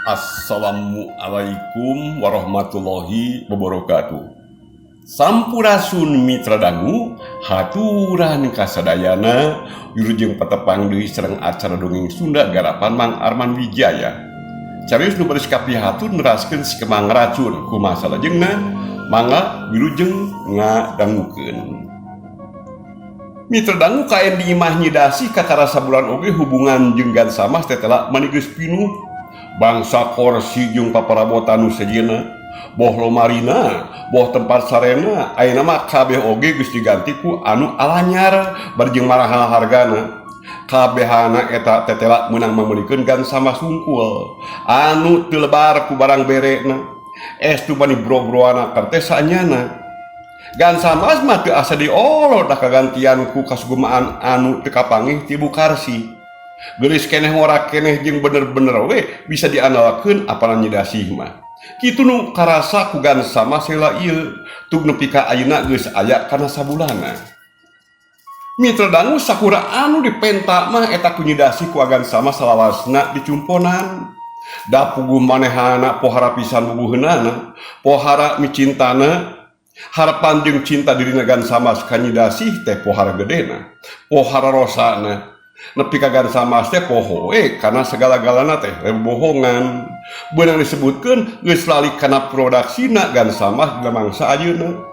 Assalamualaikum warahmatullahi wabarakatuh. Sampurasun, Mitra Dangu, haturan kasadayana, wilujeng patepang deui sareng acara Dongeng Sunda garapan Mang Arman Wijaya. Carios nu baris kapihatur neraskeun Si Kembang Racun. Kumaha salajengna? Mangga wilujeng ngadangukeun. Mitra Dangu, kaayaan di imah Nyi Dasih kakara sabulan oge hubungan jeung Gansamas tetela mani geus pinuh. Bangsa korsi jeung paparabotan nu sejenna, boh lomarina, boh tempat sarena, ayeuna mah kabeh oge geus diganti ku anu alanyar bari jeung marahal hargana. Kabehana eta tetela meunang mameulikeun Gansamas hungkul anu teu lebar ku barang berena. Estu mani bro-broana teh saenyana. Gansamas mah teu asa diolor, da kagantian ku kasugemaan anu teu kapanggih ti Bu Karsi. Geulis keneh, ngora keneh, jeung bener-bener we bisa diandalkeun apanan Nyi Dasih mah. Kitu nu karasa ku Gansamas heula ieu, tug nepi ka ayeuna geus aya kana sabulana. Mitra Dangu, sakura anu dipenta mah eta ku Nyi Dasih ku Agan Samas salawasna dicumponan. Da puguh manehana pohara pisan bubuheunana, pohara micintana. Harapan jeung cinta dirina Gansamas ka Nyi Dasih teh pohara gedena, pohara rosana. Nepi ka Gansamas teh poho we kana segala-galana teh bohongan. Beunang disebutkeun geus lali kana produksina Gansamas dina mangsa ayeuna.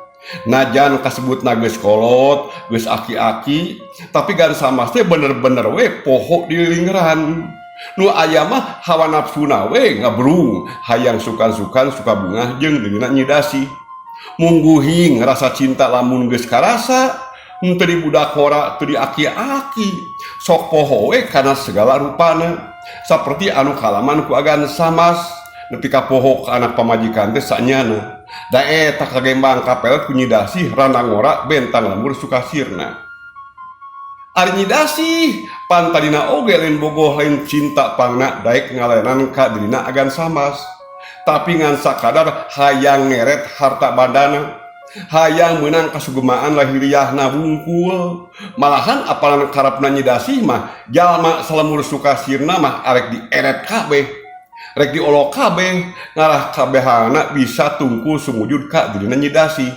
Najan kasebutna geus kolot, geus aki-aki, tapi Gansamas teh bener-bener we poho dilinggeran. Nu aya mah hawa nafsuna we ngabrung, hayang sukan-sukan suka bungah jeung dirina Nyi Dasih. Mungguhing rasa cinta lamun geus karasa, henteu di budak hora, teu di aki-aki, sok poho we kana segala rupana. Saperti anu kalaman ku Agan Samas, nepi ka poho ka anak pamajikan teh sanyana. Da eta kagembang kapel ku Nyi Dasih, randa ngora bentang lembur sukasirna. Ari Nyi Dasih pan tadina oge lain bogoh, lain cinta pangna daek ngalenan ka dirina Agan Samas, tapi ngan sakadar hayang ngeret harta bandana, hayang menang kasugemaan lahiriahna wungkul. Malahan apalan karepna Nyi Dasih mah jalma salemur sukasirna mah arek dieret kabeh, rek diolok kabeh, ngarah kabehana bisa tungkul sumujud ka dirina Nyi Dasih.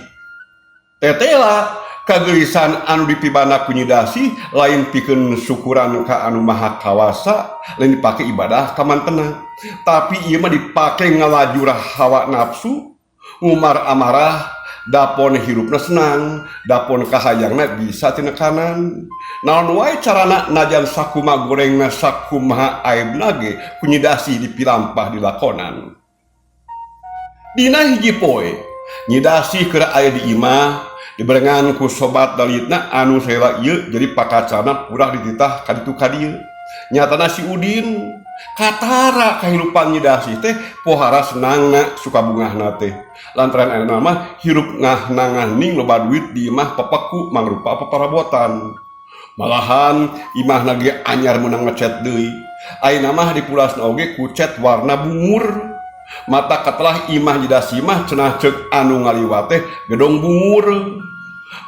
Tetela kagelisan anu dipibanda ku Nyi Dasih lain pikeun syukuran ka Anu Maha Kawasa, lain dipake ibadah ka mantena, tapi ieu mah dipake ngalajur hawa nafsu, ngumar amarah. Dapon hirupna senang, dapon kahayangna bisa tinekanan. Naon wae carana, najan sakumaha gorengna, sakumaha aibna ge, ku Nyi Dasih dipilampah dilakonan. Dina hiji poe Nyi Dasih keur aya di imah, dibarengan ku sobat dalitna anu saheula ieu jadi pakacana purah dititah ka ditu ka dieu, nyatana si Udin. Katara kahirupan Nyi Dasih teh pohara senangna, suka bungahna teh lantaran ayeuna mah hirup ngah nangahning loba duit di imah papaku mangrupa paparabotan. Malahan imahna ge anyar meunang ngecet deui, ayeuna mah dipulasna oge ku cet warna bungur. Mata katelah imah Nyi Dasih mah cenah ceuk anu ngaliwat teh gedong bungur.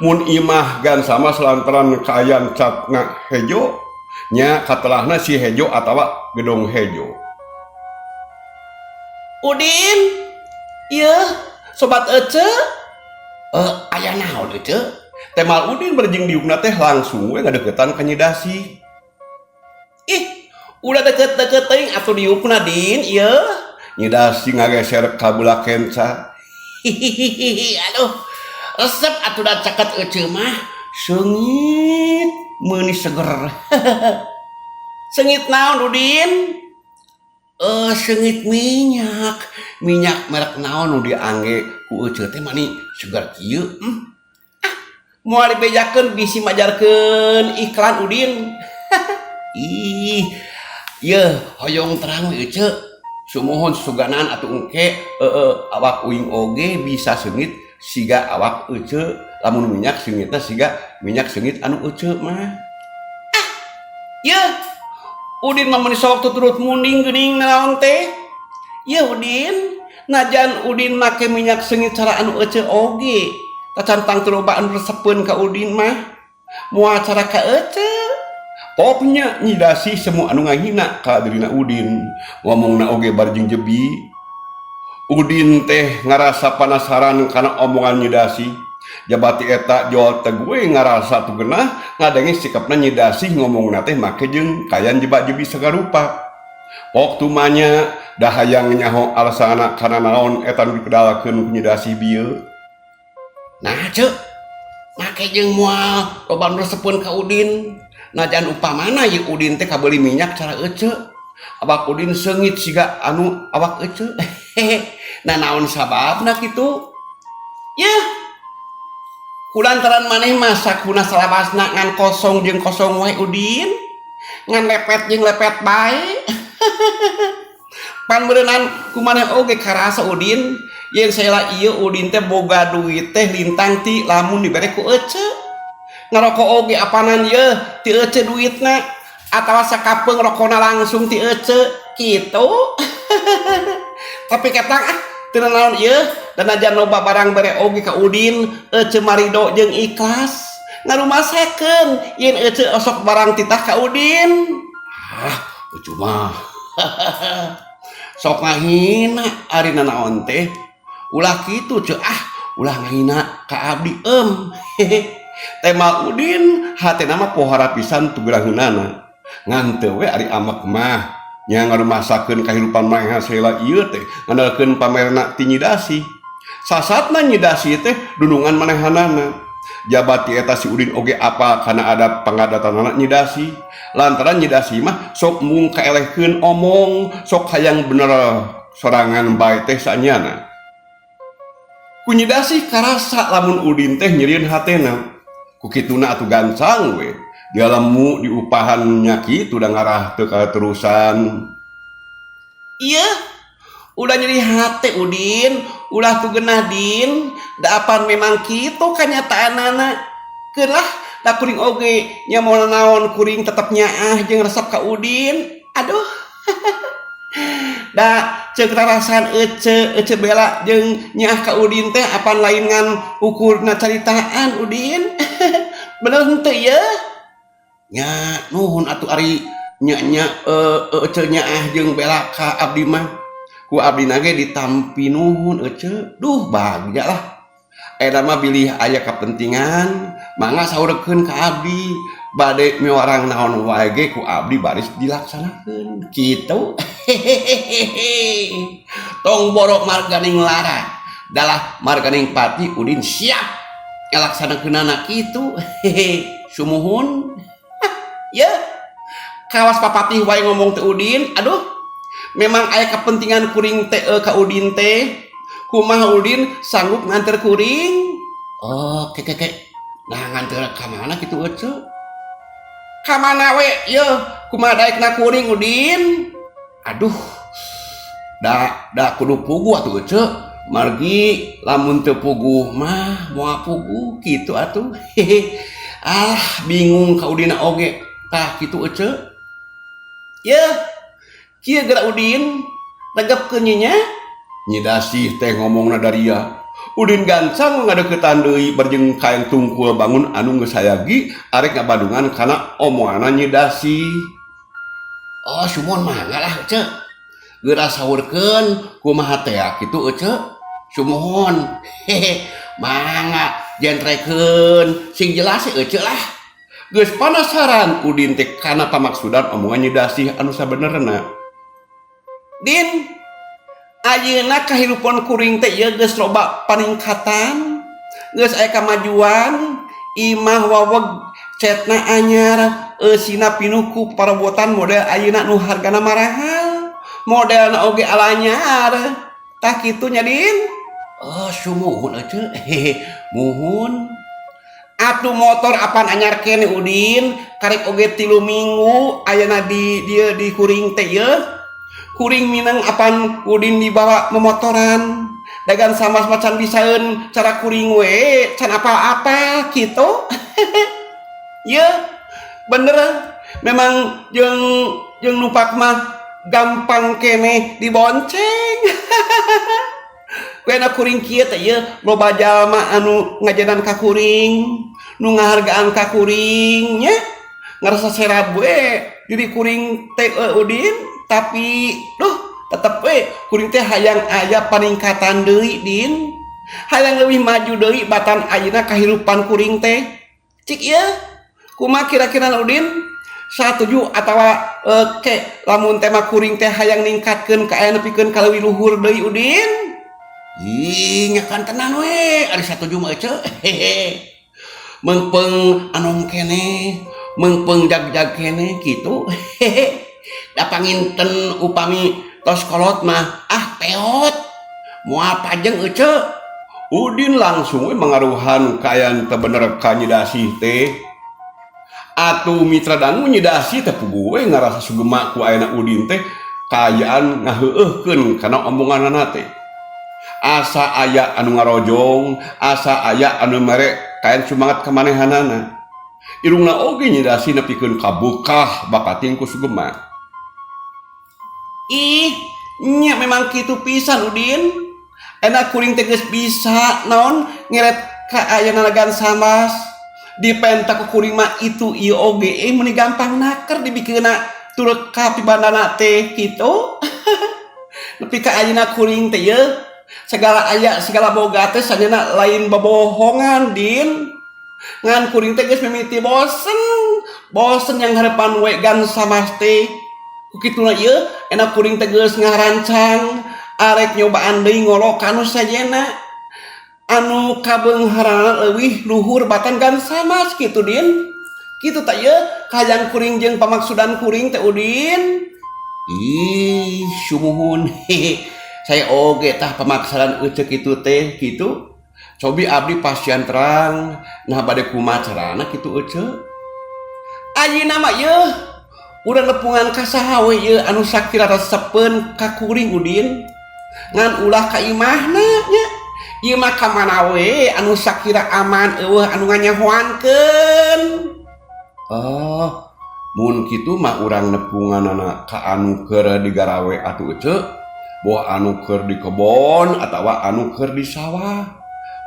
Mun imah Gansamas lantaran kaayaan catna hejo nya, katelahna si hejo atawa gedong hejo. Udin, iya, sobat Ece. Eh, aya naon, Ece? Temal Udin berjing diukna teh langsung we ngadeukeutan ka Nyi Dasih. Ih, udah deket-deket teuing atuh diukna, Din, ieu. Nyi Dasih ngageser ka belah kenca. Hihihihi, aduh. Resep atuh da caket Ece mah. Seungit meuni seger. Seungit naon, Udin? Eh, seungit minyak. Minyak merek naon nu diangge ku Ece teh mani seger kieu? Ah, moal dibejakeun bisi majarkeun iklan, Udin. Ih, yeuh hoyong terang we, Ece. Sumuhun suganan atuh engke awak uing oge bisa seungit siga awak Ece, lamun minyak seungitna siga minyak seungit anu Ece mah. Ah, yeuh. Udin mah meuni sok tuturut munding geuning naon teh. Yeuh, Udin, najan Udin make minyak seungit cara anu Ece oge, tacan tangtu loba anu resepeun ka Udin mah. Moal cara ka Ece. Poknya Nyi Dasih semu anu ngahina ka dirina Udin. Ngomongna oge bari jeung jebi. Udin teh ngarasa panasaran kana omongan Nyi Dasih. Jabati eta jol teh gue ngarasa tu genah ngadenge sikapna Nyi Dasih ngomongna teh make jeung kayan jeba-jebi sagarupa. Pok tumanya da hayang nyaho alasanna kana naon eta nu dikedalkeun ku Nyi Dasih bieu. Nah cek make jeung moal loba nu resepeun ka Udin. Najan upamana ieu Udin teh kabeuli minyak cara ece. Awak Udin seungit siga anu awak ece. Nah naon sababna kitu? Yeuh. Kulantaran maneh mah sakuna salawasna ngan kosong jeung kosong wae Udin. Ngan lepet jeung lepet bae. Pan beureunan ku maneh oge karasa Udin. Yen saela ieu Udin teh boga duit teh lintang ti lamun dibere ku ece. Ngaroko oge apanan yeuh ti ece duitna atawa sakapeung rokona langsung ti ece kitu. Tapi ketang ah teu nanaon ieu danajan loba barang bere oge ka Udin ece marido jeung ikhlas ngarumasakeun yen ece osok barang titah ka Udin. Ah, ece mah sok ngahina ari nanaon teh. Ulah kitu ceu ah, ulah ngahina ka abdi em. Tema Udin hatena mah pohara pisan tugeraheunana. Ngan teu we ari amek mah nya ngarumasakeun kahirupan manehna saheula ieu teh ngandalkeun pamerna ti Nyi Dasih. Sasatna Nyi Dasih teh dunungan manehanana. Jabati eta si Udin oge apal kana adat pangadatanana Nyi Dasih. Lantaran Nyi Dasih mah sok mung kaelehkeun omong, sok hayang bener sorangan bae teh sanyana. Ku Nyi Dasih karasa lamun Udin teh nyerieun hatena. Ku kituna atuh gancang we. Dialemu diupahan nya kitu da ngarah teu katerusan. Ieu ulah nyeri hate Udin, ulah tu genah Din, da apan memang kitu kanyataanana. Keun lah da kuring oge nya moal naon kuring tetep nyaah jeung resep ka Udin. Aduh. Da ceuk rarasaan ece, ece bela jeung nyaah ka Udin teh apan lain ngan ukurna caritaan Udin. Bener henteu ieu? Nya nuhun atuh ari nya-nya ece nyaah jeung bela ka abdi mah. Ku abdi na ge ditampi nuhun ece. Duh bagja lah. Eta mah bilih aya kapentingan mangga saurekeun ka abdi. Bade miwarang naon wae ge ku abdi baris dilaksanakeun kitu. Hehehehe. Tong borok marganing lara dalah marganing pati Udin siap ngalaksanakeunana kitu. Hehe. Sumuhun. Yeuh. Kawas papatih wae ngomong teh Udin. Aduh. Memang aya kepentingan kuring teh ka Udin teh. Kumaha Udin sanggup nganter kuring? Oh, ke ke ke. Nah nganter ka mana kitu ece? Ka mana we yeuh kumaha daekna kuring Udin? Aduh. Da da kudu puguh atuh ece. Margi lamun teu puguh mah moal puguh kitu atuh. Hehe. Ah, bingung ka Udina oge. Tah kitu ece. Yeuh. Kieu geura Udin, regepkeun nya. Nyi Dasih teh ngomongna daria. Udin gancang ngadeuketan deui barjeng kaeng tungkul bangun anu geus hayagi arek ngabandungan kana omonganna Nyi Dasih. Oh, sumuhun mangga lah ece. Geura saurkeun kumaha teh kitu ece. Sumuhun. Hehe. Mangga jentrekeun sing jelas ece lah. Geus panasaran Udin teh kana pamaksudan omongan Nyi Dasih anu sabenerna. Din, ayeuna kahirupan kuring teh ieu geus loba paningkatan, geus aya kamajuan, imah waweg cetna anyar, eusina pinuh ku parabotan model ayeuna nu hargana marahal, modelna oge alanyar. Tah kitu nya Din. Oh, sumuhun ece. Hehe, muhun. Atuh motor apan anyar keneh Udin, karek oge 3 minggu ayana di dieu di kuring teh ieu. Kuring mineng apan Udin dibawa memotoran. Dagan samas macan bisaeun cara kuring we, can apal-apal kitu. Yeuh, bener memang jeung jeung numpak mah gampang keneh dibonceng. Wena kuring kieu teh ieu loba jalma anu ngajadan ka kuring, nu ngahargaan ka kuring nya. Ngarasa serab we diri kuring teh Udin, tapi duh tetep we kuring teh hayang aya paningkatan deui, Din. Hayang leuwih maju deui batan ayeuna kahirupan kuring teh. Cik ieu kumaha kira-kira, Udin? Satuju atawa ke lamun tema kuring teh hayang ningkatkeun kaayaan nepikeun ka leuwih luhur deui, Udin? Ih, nya kantenan we ari satuju mah, Ece. Hehe. Meungpeung anom keneh, meungpeung jag-jag keneh kitu. Hehe. Da panginten upami tos kolot mah ah peot. Moal pajeng, Ece. Udin langsung we mangaruhan kaayaan teu bener ka Nyi Dasih teh. Atuh mitra dangu, Nyi Dasih teh puguh we ngarasa sugema ku ayana Udin teh kaayaan ngaheueuhkeun kana omonganana teh. Asa aya anu ngarojong, asa aya anu mere kaayaan sumangat ka manehanana. Irungna oge Nyi Dasih nepikeun ka beukah bakating ku sugema. Ih, nya memang kitu pisan, Udin. Enak kuring teh geus bisa naon ngeret kaayaan gan samas. Dipenta ku kuring mah itu ieu oge meuni gampang naker dibikeunna turek ka pibandana teh kitu. Nepi ka ayeuna kuring teh yeuh segala aya segala boga teh sanyana lain bobohongan, Din. Ngan kuring teh geus mimiti bosen. Bosen yang harapan we gan samas teh. Ku kituna ieu enak kuring teh geus ngarancang arek nyobaan deui ngolok ka anu sajena anu kabeungharanana leuwih luhur batan gan samas kitu, Din. Kitu tah ieu kahayang kuring jeung pamaksudan kuring teh, Udin. Ih, sumuhun. Hehe. Saya oge tah pamaksadan Ece kitu teh kitu. Cobi abdi pasian terang, nah bade kumaha carana kitu, Ece? Ayeuna mah yeuh urang nepungan ka saha we ieu anu sakira resepeun ka kuring, Udin. Ngan ulah ka imahna nya. Ieu mah ka mana we anu sakira aman eueuh anu nganyahoankeun. Oh, mun kitu mah urang nepunganana ka anu keur digarawe atuh, Ece. Boh anu keur di kebon atawa anu keur di sawah.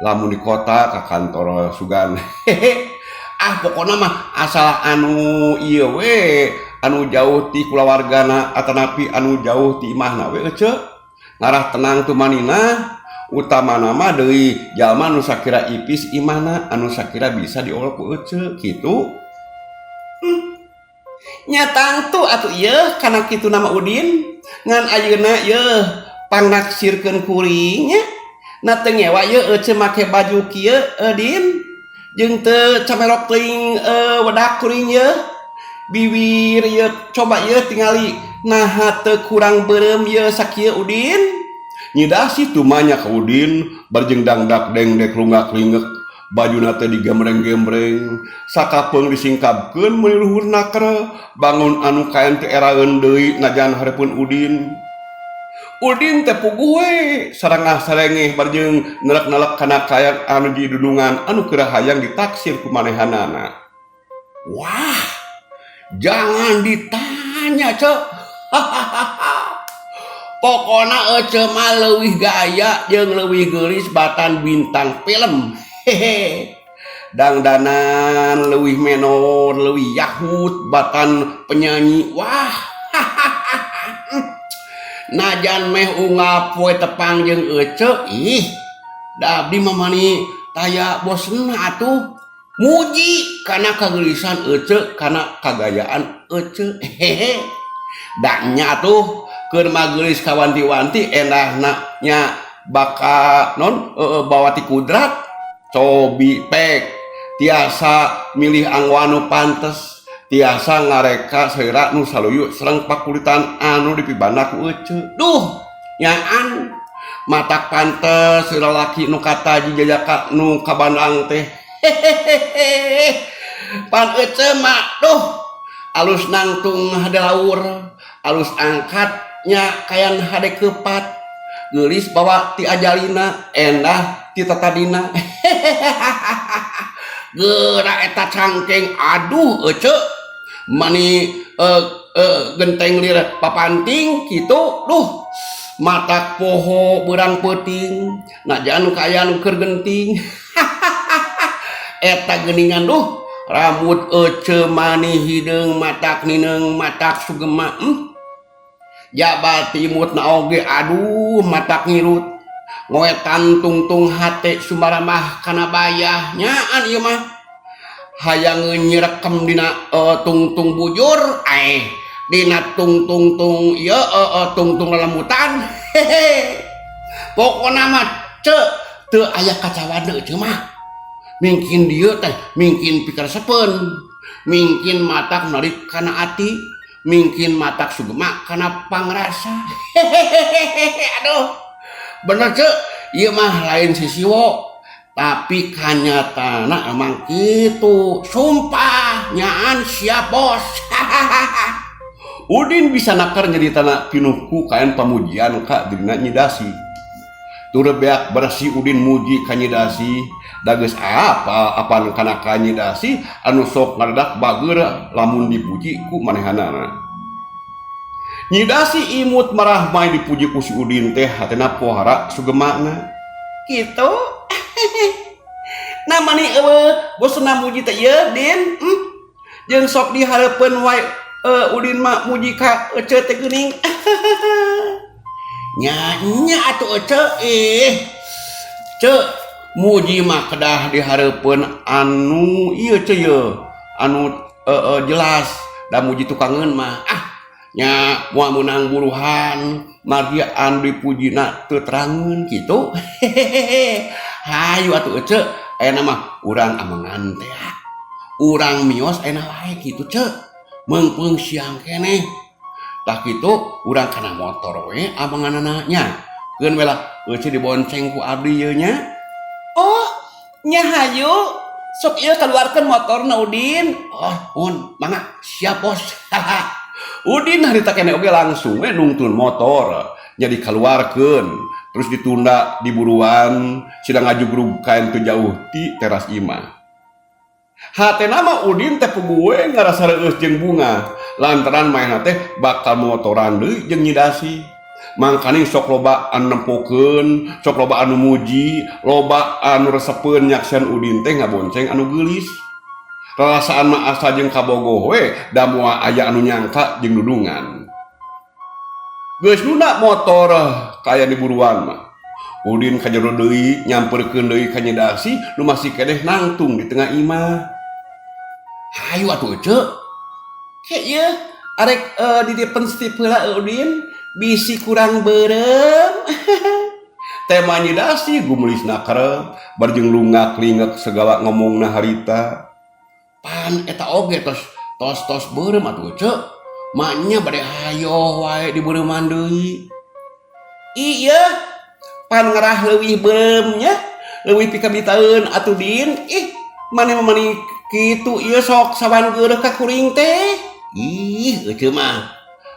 Lamun di kota ka kantor sugan. Hehe. Ah, pokona mah asal anu ieu we anu jauh ti kulawargana atanapi anu jauh ti imahna we, Ece. Ngarah tenang tumanina, utamana mah deui jalma anu sakira ipis imahna anu sakira bisa diolok ku Ece kitu. Nya tangtu atuh ieu kana kitu nama, Udin. Ngan ayeuna yeuh pangnaksirkeun kuring nya. Na teu ngewa yeuh Ece make baju kieu, Din. Jeung teu camerok teuing wedak kuring yeuh. Biwir ieu coba ieu tingali naha teu kurang beureum ieu sakieu, Udin. Nyi Dasih tumanya ka Udin barjeng dangdak dengdek lunggak lingek, bajuna teh digembreng-gembreng, sakapeung disingkapkeun meuni luhur naker bangun anu kaen teh eraeun deui najan hareupeun Udin. Udin teh puguh we sarangah sarengeh barjeng nelek-nelek kana kaayaan anu didunungan anu keur hayang ditaksir ku manehanana. Wah, jangan ditanya, Cek. Pokona Ece mah leuwih gaya jeung leuwih geulis batan bintang film. Hehe. Dangdanan leuwih menor, leuwih yahut batan penyanyi. Wah. Najan meh unggal poe tepang jeung Ece, ih, da abdi mah mani taya bosen atuh. Muji kana kageulisan Ece, kana kagayaan Ece. Hehe. Da nya atuh keur mageulis kawanti-wanti endahna nya baka non bawa ti kudrat. Cobi pek tiasa milih anggoan nu pantes, tiasa ngareka selera nu saluyu sareng pakulitan anu dipibanda ku Ece. Duh, nyaan matak pantes lalaki nu kataji jajaka nu kabandang teh. Hehehe. Pan Ece mah duh alus nangtung hade laur, alus angkat nya kayan hade kepat, geulis bawa ti ajalina, endah ti tatadina. Geura eta cangkeng, aduh Ece mani genteng lir papanting kitu. Duh, matak poho beurang peuting najan kaayaan keur genting eta geuningan. Duh. Rambut ece mani hideung matak nineung matak sugema. Jabat imut na oge aduh matak ngirut. Ngoetan tungtung hate sumaramah kana bayah nyaan ieu mah. Hayang nyirekem dina tungtung bujur dina tungtung ieu tungtung lelembutan. Hehe. Pokona mah ceu teu aya kacawana ece mah. Mingkin dieu teh mingkin pikaresepeun, mingkin matak narik kana ati, mingkin matak sugema kana pangrasa. Hehehehe aduh. Bener ceu, ieu mah lain sisiwo, tapi kanyatana emang kitu. Sumpah nyaan siap bos. Udin bisa nakar nyaritana pinuh ku kaen pamujian ka dirina Nyi Dasi. Tur beak bersih Udin muji ka Nyi Dasi, da geus apal apan kana ka Nyi Dasi anu sok ngaredak bageur lamun dipuji ku manehanana. Nyi Dasi imut marahmai dipuji ku si Udin teh hatena pohara sugemana. Kitu. Nah mani eueuh bosna muji teh ieu Din. Jeung sok dihareupeun wae Udin mah muji ka ece teh geuning. Nya nya atuh ece ih. Ceu muji mah kedah dihareupeun anu ieu ceu ye anu jelas da muji tukangeun mah. Ah nya moal meunang buruhan margi anu dipujina teu terangeun kitu. Hehehe. Hayu atuh ece ayeuna mah urang amengan teh. Urang mios ayeuna wae kitu ceu. Meungpeung siang keneh. Tah kitu urang kana motor we amenganana nya. Keun we lah ece dibonceng ku abdi ieu nya. Oh, nya hayu. Sok ieu kaluarkeun motorna Udin. Oh, mun mangga siap bos. Udin harita keneh oge langsung we nungtun motor. Nya dikaluarkeun, terus ditunda di buruan sidang ngajugrug kaen teu jauh ti teras imah. Hatena mah Udin teh puguh we ngarasa reueus jeung bunga lantaran maehna teh bakal motoran deui jeung Nyi Dasi. Mangkaning sok loba anu nempokeun, sok loba anu muji, loba anu resepeun nyaksian Udin teh ngabonceng anu geulis. Rarasaan mah asa jeung kabogoh we da moal aya anu nyangka jeung dudungan. Geus nunda motor kaya di buruan mah. Udin kajero deui nyamperkeun deui ka Nyi Dasi nu masih keneh nangtung di tengah imah. Hayu atuh ece. Ke ieu arek di heula Udin bisi kurang beureum. Tema Nyi Dasi gumulisna kerep barjeng lungak lingek segala ngomongna harita. Pan eta oge tos tos tos beureum atuh ece. Maknya bade hayoh wae dibeureuman deui. Iya, pan ngerah leuwih beureum nya, leuwih pikabitaeun atuh Din. Ih, maneh mah mani kitu ieu sok sawan geureuh ka kuring teh. Ih, ece mah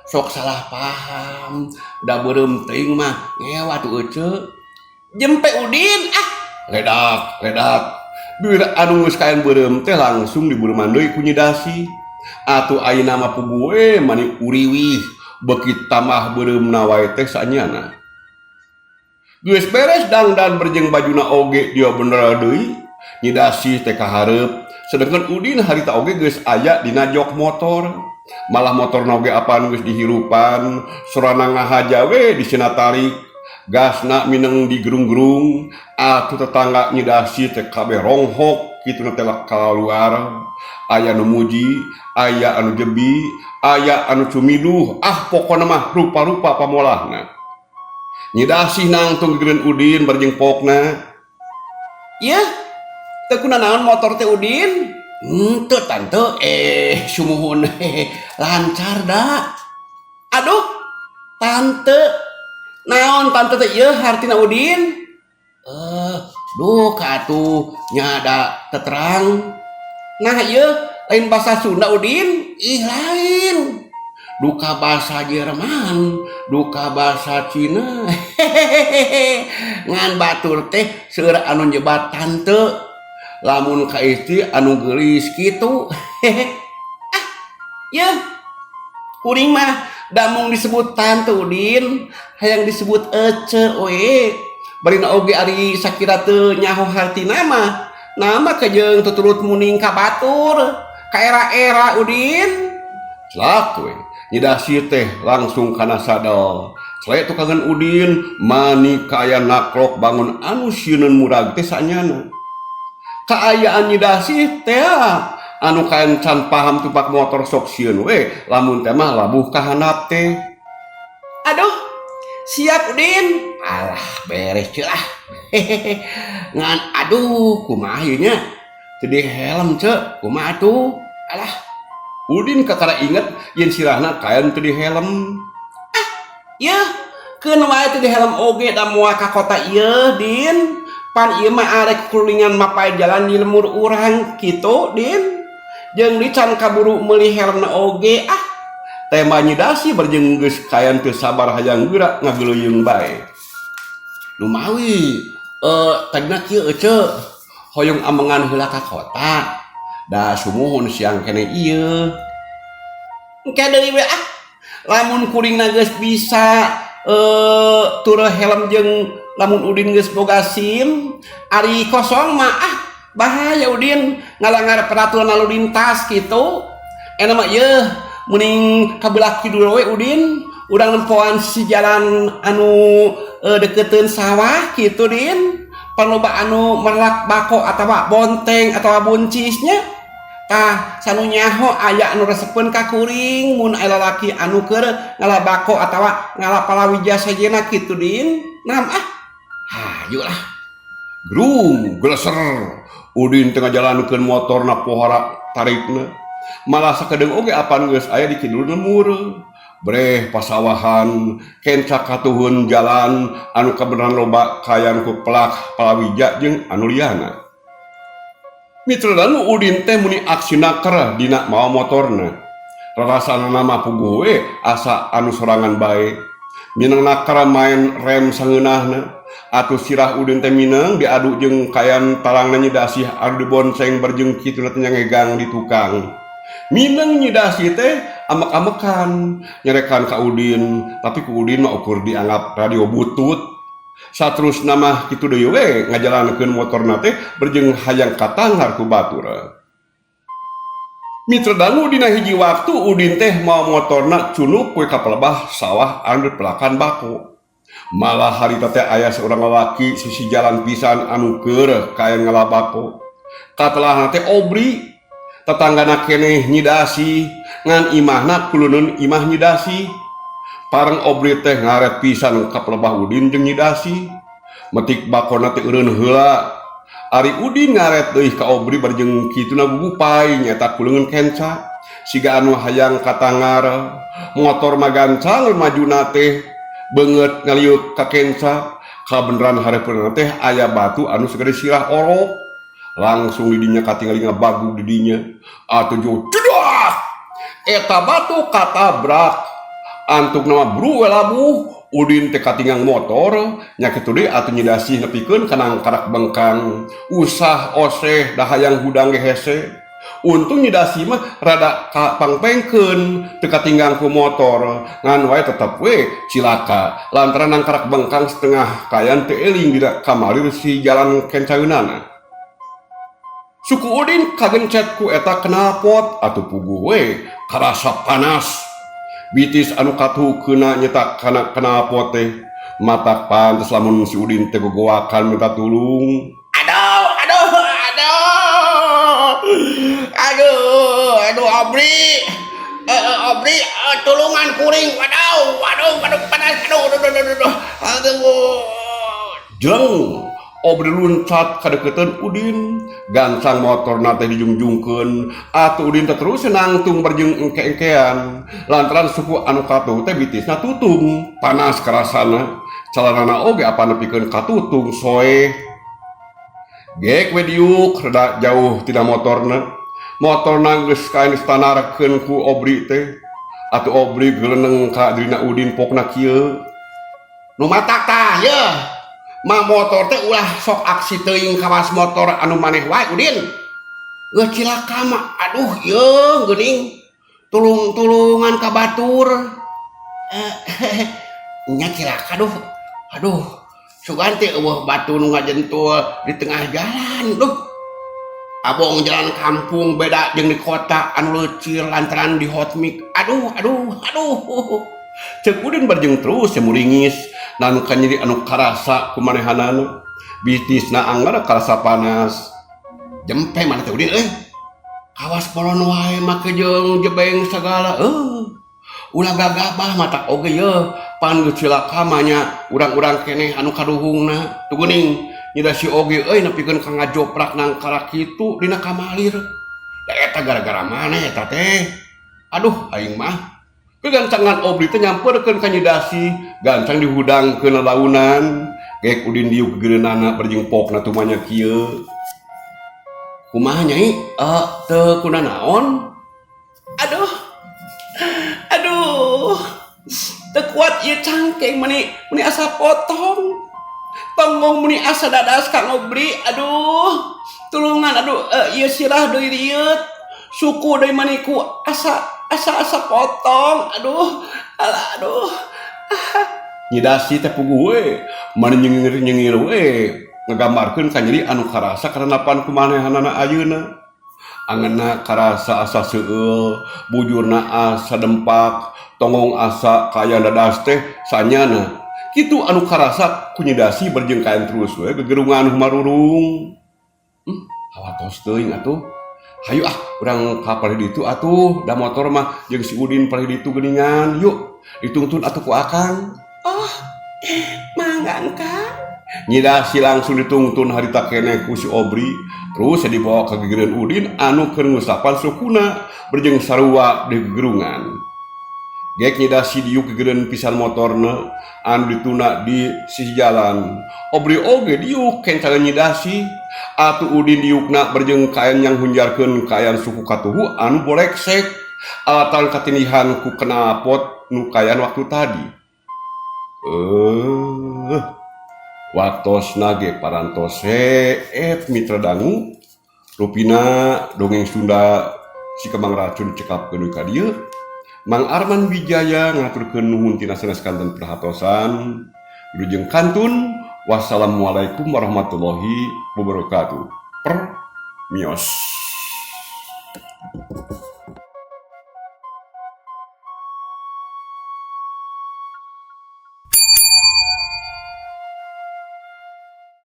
sok salah paham. Da beureum teuing mah ngewa atuh ece. Jempe Udin ah. Ledak, ledak. Bibir anu geus kaen beureum teh langsung dibeureuman deui ku Nyi Dasi. Atuh ayeuna mah puguh we mani uriwih beuki tambah beureumna wae teh saenyana. Geus beres dangdan berjeng bajuna oge dia bener deui. Nyi Dasi teh kahareup, sedengkeun Udin harita oge geus aya dina jok motor. Malah motorna oge apaan geus dihirupan, sorana ngahaja we disina tarik. Gasna mineng digerung-gerung, atuh tetangga Nyi Dasi teh kabeh ronghok kituna teh kaluar. Aya nu muji, aya anu jebi, aya anu cumiduh, ah pokona mah rupa-rupa pamolahna. Nyi Dasi nangtung gegereun Udin barjeng pokna. Yeuh, teu kunanaon motor teh Udin? Henteu tante, sumuhun lancar da. Aduh, tante, naon tante teh ieu hartina Udin? Duh ka atuh nya da teterang. Nah ieu lain bahasa Sunda Udin, ih lain. Duka bahasa Jerman, duka bahasa Cina. Hehehe. Ngan batur teh seueur anu nyebat tante. Lamun ka istri anu geulis kitu. Hehe. Ah, yeuh. Kuring mah da mung disebut tante Udin, hayang disebut ece we. Barina oge ari sakira teu nyaho hartina mah. Nama kejeung tuturut muning ka batur. Ka era-era Udin. Celak we. Nyi Dasih teh langsung kana sadel. Cele tukangan Udin mani kaayaan naklok bangun anu sieuneun murag teh sanyana. Kaayaan Nyi Dasih teh anu kaen can paham tumpak motor sok sieun we lamun teh mah labuh ka handap teh. Aduh, siap Udin. Alah, beres ceu lah. Hehehe. Ngan aduh, kumaha ieu nya? Teu di helm ceu, kumaha atuh? Alah, Udin kakara inget yen sirahna kaen teu di helm. Ah, yeuh, keun wae teu di helm oge da moal ka kota ieu, Din. Pan ieu mah arek kukulilingan mapay jalan di lembur urang kitu, Din. Jeung di can kaburu meuli helmna oge, ah. Tema Nyi Dasih barjeng geus kayan teu sabar hayang geura ngageleuyeung bae. Lumawi, tadina kieu ece, hoyong amengan heula ka kota. Da sumuhun siang keneh ieu. Engke deui we ah. Lamun kuringna geus bisa tureuh helm jeung lamun Udin geus boga SIM, ari kosong mah ah bahaya Udin ngalanggar peraturan lalu lintas kitu. Enak mah ieu mending kabelah kidul we Udin, urang nempoan sisi jalan anu deketeun sawah kitu Din. Pan loba anu merlak bako atawa bonteng atawa buncisnya. Tah sanu nyaho aya anu resepeun ka kuring mun aya lalaki anu keur ngala bako atawa ngala palawija sejenna kitu Din. Nam ah. Hayu lah. Grung geleser. Udin tengah jalankeun motorna pohara tarikna. Malah sakedeung oge apan geus aya di kidul lembur. Breh pasawahan kenca katuhun jalan anu kabeneran loba kayan ku pelak palawija jeung anu liyana. Mitra dangu Udin teh muni aksi naker dina mawa motorna. Rarasana mah puguh we asa anu sorangan bae. Mineng naker main rem sangeunahna. Atuh sirah Udin teh mineng diadu jeung kayan talangna Nyi Dasih anu dibonceng barjeng kituna teh ngegang di tukang. Mineng Nyi Dasih teh amek-amekan nyerekan ka Udin, tapi ku Udin mah ukur dianggap radio butut. Saterusna mah kitu deui we ngajalankeun motorna teh berjeng hayang katangar ku batur. Mitra dangu dina hiji waktu Udin teh mawa motorna cunuk we ka pelebah sawah anu pelakan bako. Malah harita teh aya seorang lalaki sisi jalan pisan anu keur kayan ngala bako. Katelahna teh Obri, tetanggana keneh Nyi Dasih, ngan imahna kuluneun imah Nyi Dasih. Pareng Obri teh ngaret pisan ka pelebah Udin jeung Nyi Dasih. Metik bakona teh eureun heula. Ari Udin ngaret deui ka Obri barjeng kituna gugupay nyaeta kuleungeun kenca. Siga anu hayang katangar. Motor mah gancang majuna teh beungeut ngaliuk ka kenca. Kabeneran hareupeunna teh aya batu anu sagede sirah orok. Langsung di dinya katingali ngabagug di dinya. Atuh jauh cedak. Eta batu katabrak. Antuk nama bru we labuh. Udin teh katinggang motor, nya kitu deui atuh Nyi Dasih nepikeun kana karak bengkang. Usah oseh da hayang hudang ge hese. Untung Nyi Dasih mah rada kapangpengkeun teu katinggang ku motor, ngan wae tetep we cilaka lantaran nangkarak bengkang setengah kayan teu eling dina kamalir si jalan kencaeunana. Suku Udin kagencet ku eta knalpot atuh puguh we karasa panas. Bitis anu katuhkeuna nyeta kana knalpot teh. Matak pantes lamun si Udin teh gogoakan minta tulung. Aduh, aduh, aduh. Aduh, aduh Obri. Obri, tulungan kuring. Waduh, waduh, waduh panas. Aduh, aduh, aduh, aduh, aduh. Aduh. Jeng, Obri luncat kadeukeuteun Udin, gancang motorna teh dijungjungkeun, atuh Udin teh terus nangtung barjeng engke-engkean. Lantaran suku anu katuh teh bitisna tutung, panas karasana. Calanana oge apa nepikeun katutung soe. Gek we diuk rada jauh tina motorna. Motorna geus kaen distanarkeun ku Obri teh. Atuh Obri geleneng ka dirina Udin pokna kieu. Nu matak tah yeuh. Ma motor teh ulah sok aksi teuing kawas motor anu maneh wae Udin. Geus cilaka mah aduh yeuh geuning. Tulung-tulungan ka batur. Nya cilaka duh. Aduh, sugan teh eueuh batu nu ngajentul di tengah jalan duh. Abong jalan kampung beda jeung di kota anu leucir lantaran di hotmix. Aduh, aduh, aduh. Cek Udin barjeng terus muringis nanu kanyeri anu karasa ku manehanana. Bisnisna anggar karasa panas. Jempe mana teh Udin euy? Kawas polon wae make jeung jebeng sagala. Ulah gagabah mata oge ye pan geus cilaka mah nya urang-urang keneh anu kaduhungna. Tuh geuning nyida si oge euy nepikeun ka ngajoprak nangkara kitu dina kamalir. Da eta gara-gara maneh eta teh. Aduh aing mah. Kegancangan Obri teh nyamperkeun ka Nyidasi, gancang dihudangkeun lalaunan. Gek Udin diuk geureunana barjeng pokna tumanya kieu. Kumaha Nyai? Teu kunanaon? Aduh. Aduh. Teu kuat ieu cangkeng meuni meuni asa potong. Tonggong meuni asa dadas Kang Obri. Aduh. Tulungan aduh ieu sirah deui rieut. Suku deui maniku asa asa asa potong. Aduh. Alah aduh. Nyidasi teh puguh we, mani nyengir-nyengir we ngagambarkeun ka nyeri anu karasa karenapan ku manehanana ayeuna. Angeunna karasa asa seueul, bujurna asa dempak, tonggong asa kaya dadas teh sanyana. Kitu anu karasa ku Nyidasi barjeng kaen terus we gegerungan humarurung. Hawatos teuing atuh. Hayu ah urang ka palih ditu atuh, da motor mah jeung si Udin palih ditu geuningan. Yuk, ditungtun atuh ku Akang. Oh, mangga Kang. Nyidasi langsung ditungtun harita keneh ku si Obri. Terus dibawa ka gigireun Udin anu keur ngusapan sukuna berjeng sarua di gegerungan. Gek Nyidasi diuk gigireun pisan motorna anu dituna di sisi jalan. Obri oge diuk kencangan Nyidasi. Atuh Udin diukna berjeng kaen yang hunjarkeun kayan suku katuhu anu boleksek. Alatan katindihan ku knalpot nu kayan waktu tadi. Waktosna ge parantos heet mitra dangu rupina dongeng Sunda si Kembang Racun cekapkeun ka dieu. Mang Arman Wijaya ngaturkeun nuhun tina sanes kanten perhatosan. Wilujeng kantun. Wassalamualaikum warahmatullahi wabarakatuh. Per mios.